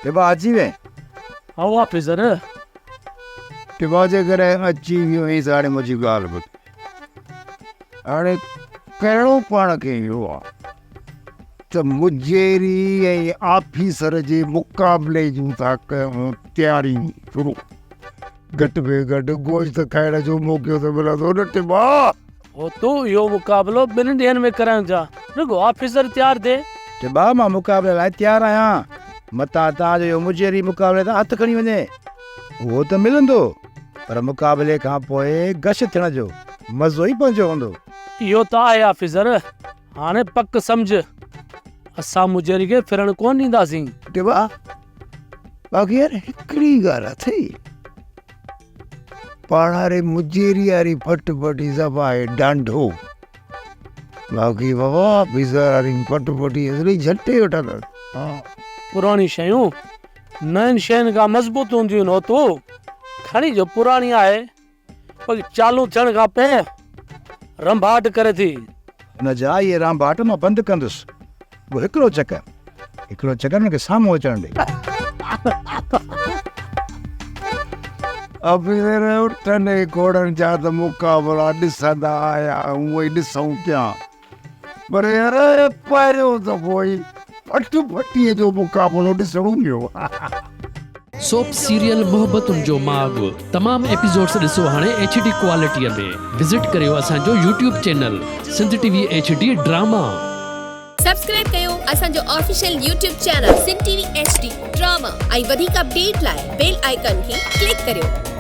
ٽبا اچي وئين؟ هائو آفيسر. ٽبا جيڪڏهن اچي ويو آهين ته هاڻي منهنجي ڳالهه ٻڌ. هاڻي ڪرڻو پاڻ کي اهو آ ته مجيري ۽ آفيسر جي مقابلي جون ٿا ڪيون تياريون شروع. گهٽ ۾ گهٽ گوشت کائڻ جو موقعو ته ملندو نه ٽبا. هو تون اهو مقابلو ٻن ڏينهن ۾ ڪرايون ٿا. رڳو آفيسر تيار ٿئي. ٽبا مان مقابلي لاء تيار آهيان. متان تان جو اهو مجيري مقابلي تان هٿ کڻي وڃي. اهو ته ملندو پر مقابلي کان پوء غش ٿيڻ جو مزو ئي پنهنجو هوندو. اهو ته آهي آفيسر. هاڻي پڪ سمجهه. اسان مجيري کي ڦرڻ ڪونه ڏينداسين. ٽبا باقي يار هڪڙي ڳالهه اٿئي. پاڻ واري مجيري واري ڦٽ ڦٽي صفا آهي ڊانڍو. باقي بابا آفيسر واري ڦٽ ڦٽي اصلي جهٽي وٺندس. ها. پراڻي شيون نين شين کان مضبوط هونديون آهن هوتو کڻي جو پراڻي آهي پر چالو ٿيڻ کان پوء رنڀاٽ ڪري ٿي. هن جا اهي رانڀاٽ مان بند ڪندس. رڳو هڪڙو چڪر، هڪڙو چڪر هن کي سامهون اچڻ ڏي. آفيسر اٺن ۽ گهوڙن جا ته مقابلا ڏسندا آيا آهيون ۽ ڏسون پيا. پر يار پهريون دفعو ئي ڦٽ ڦٽيء جو مقابلو ڏسڻو پيو. سوپ سيريل محبتن جو ماڳ تمام ايپيسوڊس ڏسو هاڻي ايڇ ڊي ڪوالٽيء ۾ وزٽ ڪريو اسان جو YouTube channel Sindh T V H D drama. Subscribe ڪيو اسان جو official YouTube channel Sindh T V H D drama ۽ وڌيڪ اپڊيٽ لاء بيل آئيڪان کي ڪلڪ ڪريو.